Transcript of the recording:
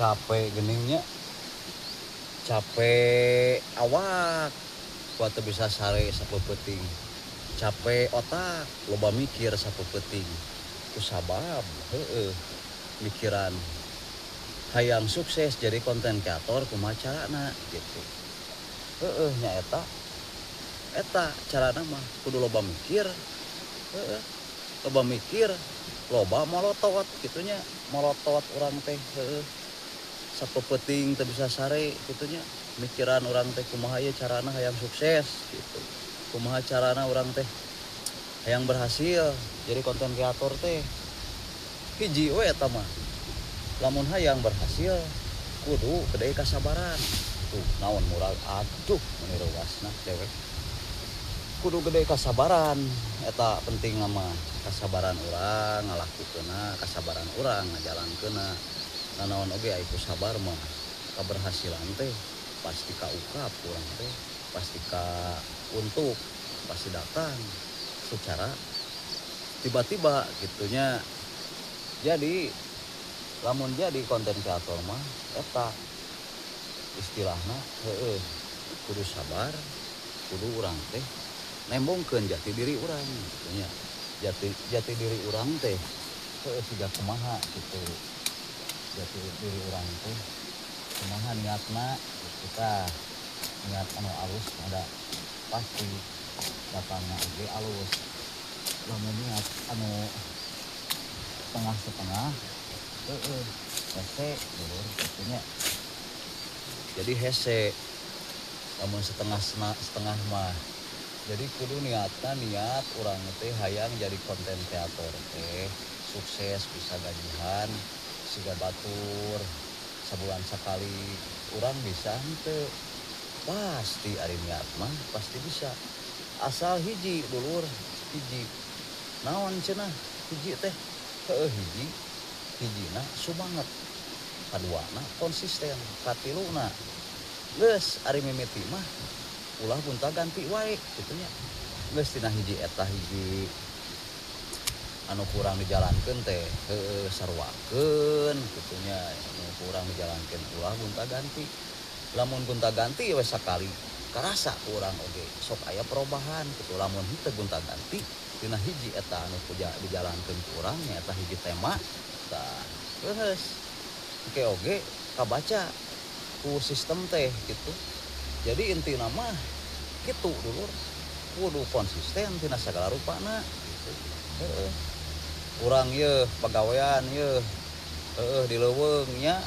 Capek geningnya, capek awak kuat bisa sare sapeuting, capek otak loba mikir sapeuting kusabab heueuh mikiran hayang sukses jadi konten kreator kumaha carana gitu. Heueuh nya eta eta carana mah kudu loba mikir, heueuh loba mikir, loba molotot gitunya, molotot urang teh heueuh sapeuting teu bisa sare gitunya, mikiran urang teh kumaha ieu carana hayang sukses gitu, kumaha carana urang teh hayang berhasil jadi konten kreator teh. Hiji we eta mah, lamun hayang berhasil kudu gede kasabaran. Tuh naon murag aduh meni reuasna dewek. Kudu gede kasabaran eta penting mah, kasabaran urang ngalakukeunna, kasabaran urang ngajalankeunna. Nanaon oge ai ku sabar mah kaberhasilan teh pasti kaukap urang teh, pasti ka untuk pasti datang secara tiba-tiba gitunya. Jadi lamun jadi konten kreator mah eta istilahna heueuh kudu sabar, kudu urang teh nembongkeun jati diri urang gitunya. Jati diri urang teh heueuh siga kumaha gitu. Jati diri urang teh kumaha niatna gitu tah. Niat anu alus ada pasti datangna oge alus. Lamun niat anu setengah-setengah heueuh hese dulur gitunya. Jadi hese lamun setengah setengah mah. Jadi kudu niatna niat urang teh hayang jadi konten kreator teh sukses bisa gajihan siga batur sabulan sakali urang bisa henteu. Pasti ari niat mah pasti bisa, asal hiji dulur hiji naon cenah hiji teh heueuh hiji hijina sumanget, kaduana konsisten, katiluna geus ari mimiti mah ulah gonta ganti wae kitu nya. Geus tina hiji eta hiji anu kurang dijalankeun teh heueuh sarwakeun kitu nya, anu kurang dijalankeun ulah gonta ganti. Lamun gonta ganti we sakali karasa urang oge sok aya perubahan kitu. Lamun henteu gonta ganti tina hiji eta anu kuja dijalankeun ku urang nya eta hiji tema tah geus engke oge kabaca ku sistem teh gitu. Jadi intina mah kitu dulur, kudu konsisten tina sagala rupana gitu. Heueuh urang yeuh pagawean yeuh heueuh di leuweung nya.